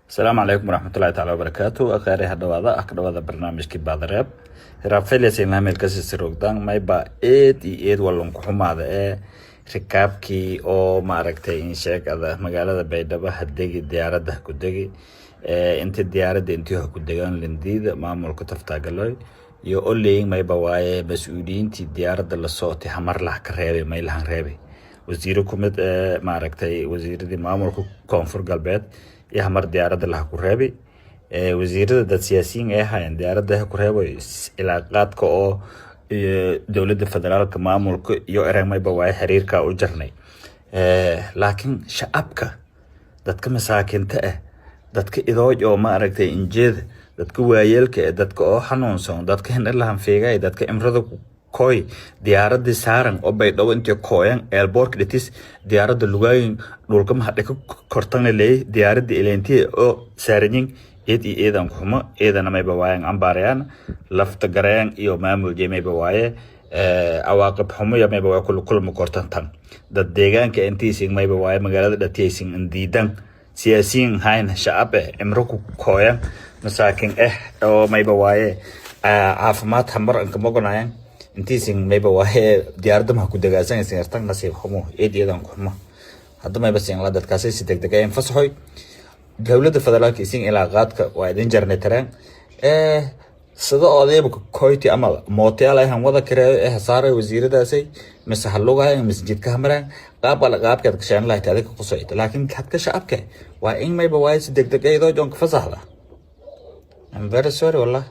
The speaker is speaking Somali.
Asalaamu calaykum waraxmatullahi taala wabarakaatu. Akhaari, hadhawaada ah ka dhawaada barnaamijkii Baadareeb hiraabfaylesinlameel kasisirogdan. Mayba eed iyo eed wallanku xumaada ee rikaabkii oo maaragtay in sheegada magaalada Baydhabo hadegi, diyaaradda ha ku degi, inta diyaaradda intii ha ku degaan lindiida maamulka Taftaagaloy iyo oleyin. Mayba waaye mas-uuliyiintii diyaaradda la socotay hamar lah ka reebay, maylahan reebay wasiiro kumid ee maaragtay wasiiradii maamulka Koonfur Galbeed iyo hamar diyaaradda laha ku reebay. Wasiirada dad siyaasiyiin ay ahaayeen, diyaaradda ha ku reebay ilaaqaadka oo dowladda federaalka maamulka iyo ereg mayba waaye xiriirka u jarnay. Laakiin shacabka, dadka masaakinta ah, dadka idooj oo maaragtay injeeda, dadka waayeelka eh, dadka oo xanuunsan, dadka hindhalahan fiigay, dadka imrada koy diyaaradii saaran oo Baydhabo intii kooyan airportka dhitis diyaaradda lugaayin dhulka mahadhika kortana leey diyaaradda ileyntii oo saaranyin. Eed iyo eedan kuxumo, eedana mayba waayan cambaarayaan Lafta Gareen iyo maamulje. Mayba waaye awaaqib xumo iyo mayba waaye kula kulma kortan tan dad deegaanka intiisin mayba waaye magaalada dhatiyaysin indiidan siyaasiyiin hayn, shacab eh, cimro ku kooyan, masaakin eh oo mayba waaye caafimaad hamar anka mogonayan intiisin mayba waaye diyaaradda maha ku dagaasan yartan. Nasiib xumo, eed eedan ku xumo. Hadda mayba sin la dadkaasi si degdeg ah fasaxoy dowladda federaalka isin ilaa qaadka waa idin jarnay tareen sida odayba koyti ama mootayaal ayhan wada kireeyo ee hasaaray wasiiradaasay, mise halugahay mise jidka hamaraan, qaab ala qaabkeed kasheen lahayd adiga ku socota. Laakiin hadka shacabka waa in mayba waaye si degdeg ah idoo joonka fasaxda. I'm very sorry, wallah.